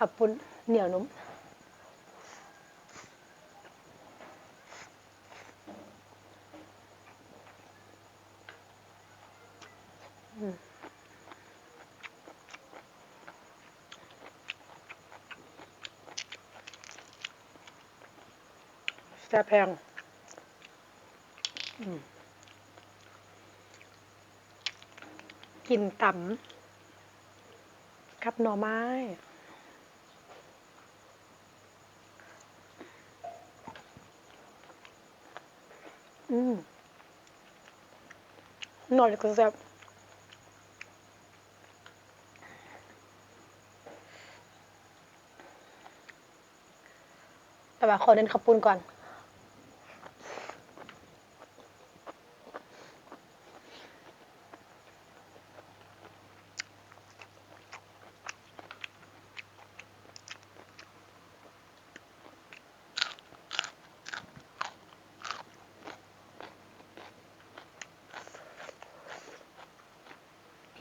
ເຂົ້າປຸ້ນໜຽວນຸ້ມ. ອືມ ແຊບແຮງ. ອືມ ກິນຕຳກັບໜໍ່ໄມ້. ອືມ ໜໍ່ນີ້ກໍແຊບ. ແຕ່ວ່າຂໍເນັ້ນເຂົ້າປຸ້ນກ່ອນ.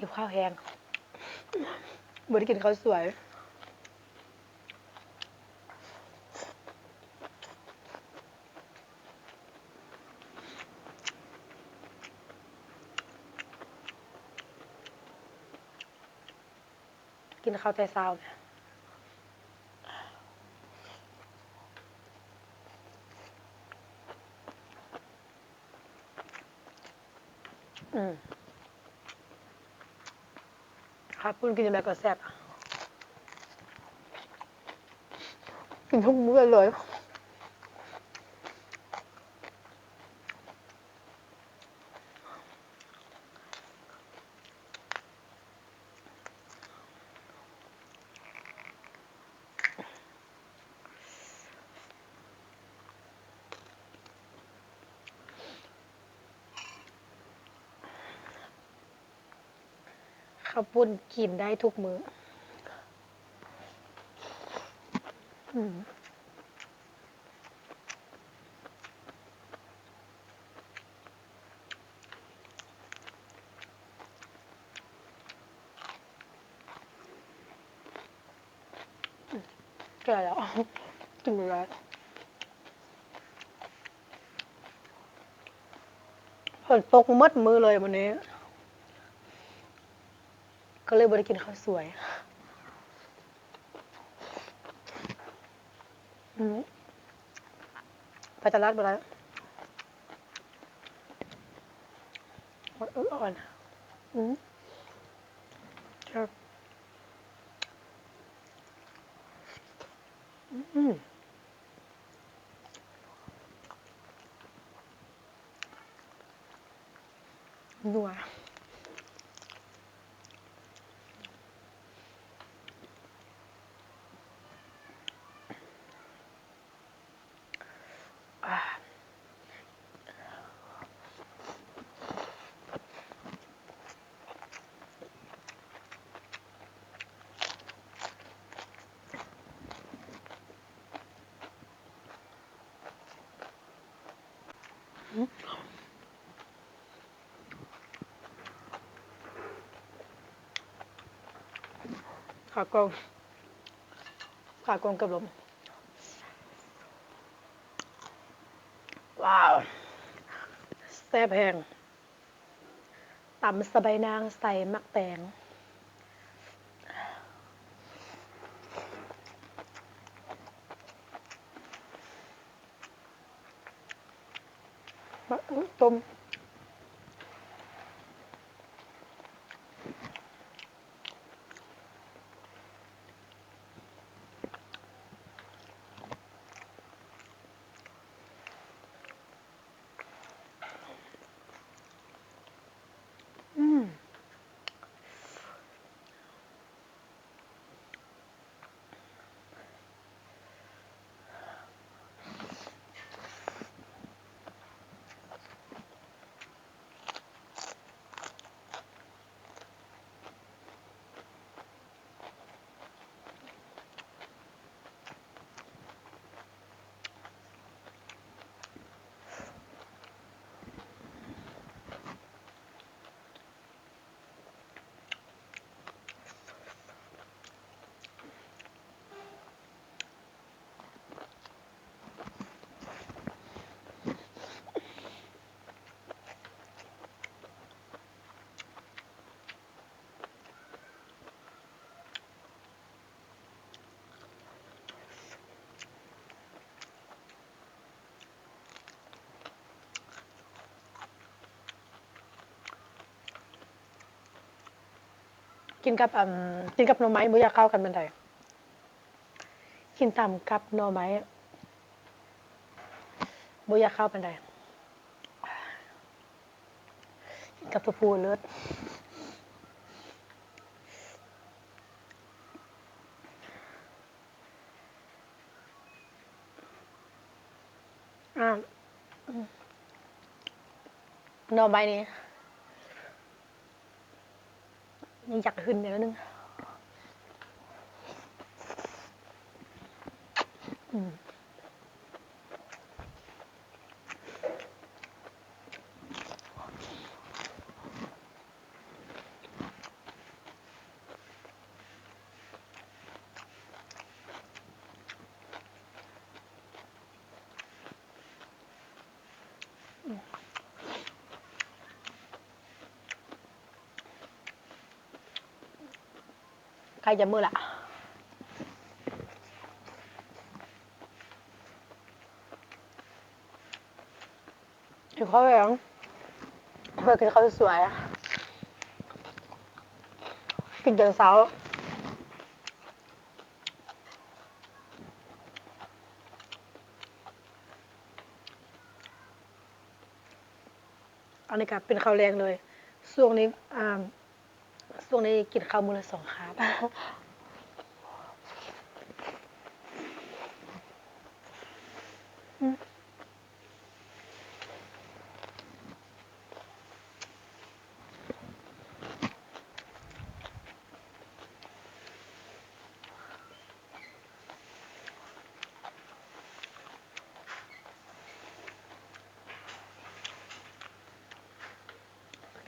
ຫິວເຂົ້າແຮງ ບໍ່ໄດ້ກິນເຂົ້າສວຍ. ກິນເຂົ້າແຕ່ເຊົ້າ. ອືມ ເຂົ້າປຸ້ນກິນຈັ່ງໃດກໍແຊບ ກິນທຸກມື້ເລີຍ. ເຂົ້າປຸ້ນກິນໄດ້ທຸກມື້. ອືມ. ແກ່ແລ້ວ ກິນບໍ່ໄດ້. ຝົນຕົກໝົດມື້ເລີຍມື້ນີ້ ກໍເລີຍບໍ່ໄດ້ກິນເຂົ້າສວຍ. ອືມ ໄປຕະຫຼາດບໍ່ໄດ້ ໝົດອອນ. ອືມ ແຊບ. ອືມ ນົວ. ຂາກອງ ຂາກອງກັບລົມ. ວ້າວ ແຊບແຮງ. ຕຳສະໄບນາງໃສ່ໝາກແຕງ. ມາຕົ້ມ. ອືມ. ກິນກັບ ອາ ກິນກັບໜໍ່ໄມ້ບໍ່ຢາກເຂົ້າກັນປານໃດ. ກິນຕຳກັບໜໍ່ໄມ້ບໍ່ຢາກເຂົ້າປານໃດ. ກິນກັບຖົ່ວພູເລີດ. ອາ ໜໍ່ໄມ້ນີ້ຍັງຢາກຫຶ່ນແນວໜຶ່ງ. ອືມ. ໃກ້ຈະມື້ລະ. ກິນເຂົ້າແລງ ເພື່ອກິນເຂົ້າສວຍ ກິນແຕ່ເຊົ້າ. ອັນນີ້ກະເປັນເຂົ້າແລງເລີຍ ຊ່ວງນີ້ ອາ ຊ່ວງນີ້ກິນເຂົ້າມື້ລະສອງຄາບ.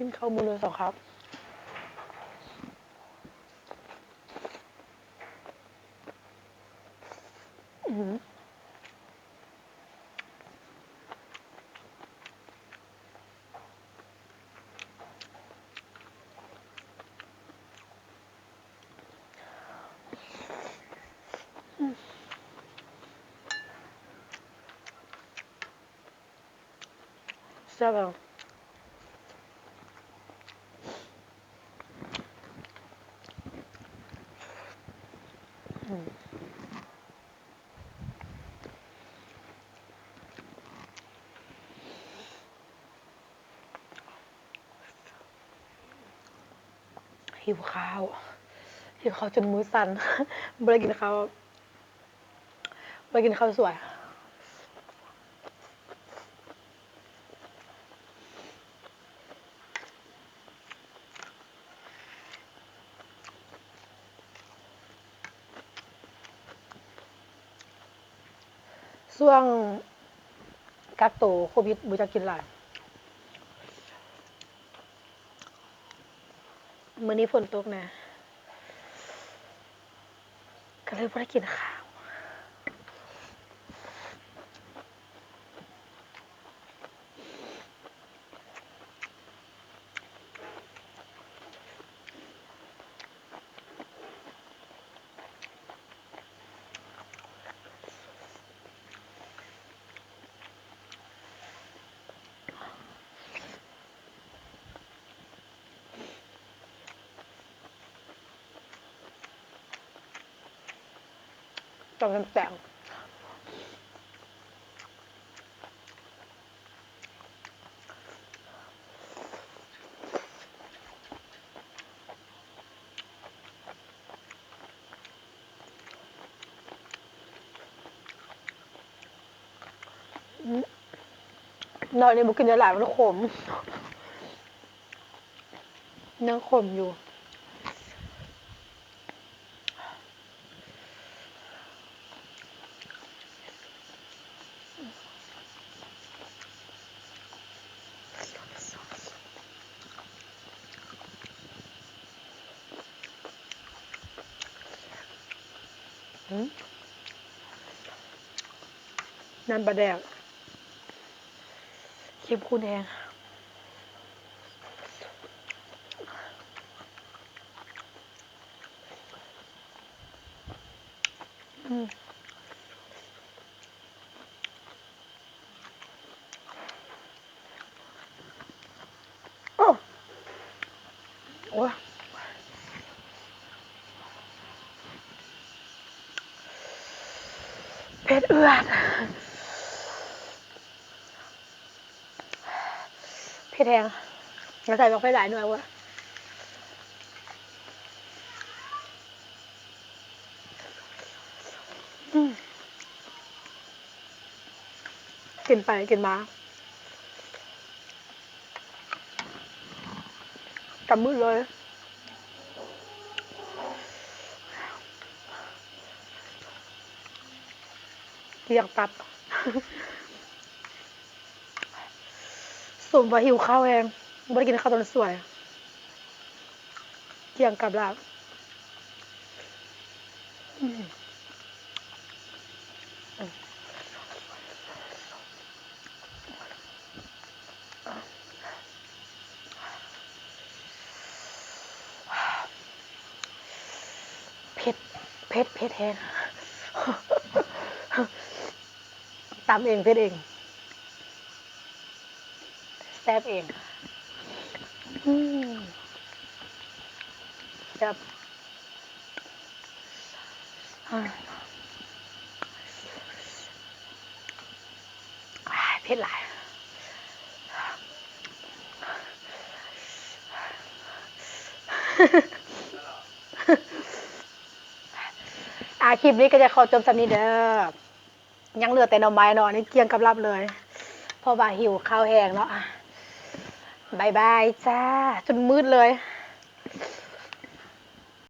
ກິນເຂົ້າມື້ລະສອງຄາບ. ອືມ. ແຊບແລ້ວ. ຫິວເຂົ້າ ຫິວເຂົ້າຈົນມືສັ່ນ ບໍ່ໄດ້ກິນເຂົ້າ ບໍ່ໄດ້ກິນເຂົ້າສວຍ. ຊ່ວງກັກໂຕໂຄວິດບໍ່ຢາກກິນຫຼາຍ. ມື້ນີ້ຝົນຕົກນະ ກະເລີຍບໍ່ໄດ້ກິນເຂົ້າ. ຕ້ອງນ້ຳແຕງ. ອືມ ໜ້ອຍນີ້ບໍ່ກິນຫຼາຍໆ ມັນຂົມ ຍັງຂົມຢູ່. ອືມ ນ້ຳປາແດກ ເຂັ້ມຂຸ້ນແຮງ. ອືມ. ໂອ້ ໂອ້ຍ. ເຜັດເອື້ອນ ເຜັດແຮງ ແລ້ວໃສ່ບັກເຜັດຫຼາຍໜ່ວຍເວີ້ຍ. ອືມ ກິນໄປກິນມາ ກຳມືດເລີຍ ກ້ຽງຕັບ. ສົມວ່າຫິວເຂົ້າແຮງ ບໍ່ໄດ້ກິນເຂົ້າຕອນສວຍ ກ້ຽງກັບລາບ. ອືມ ເຜັດ ເຜັດ ເຜັດແຮງ ຕຳເອງ ເຜັດເອງ ແຊບເອງ ອືມ ແຊບ ອາ ເຜັດຫຼາຍ. ອາ ຄລິບນີ້ກໍຈະຂໍຈົບສ່ຳນີ້ເດີ້ ຍັງເຫຼືອແຕ່ໜໍ່ໄມ້ເນາະ ອັນນີ້ກ້ຽງກັບລາບເລີຍ ເພາະວ່າຫິວເຂົ້າແຮງເນາະ. ອາ ບາຍບາຍຈ້າ ຈົນມືດເລີຍ.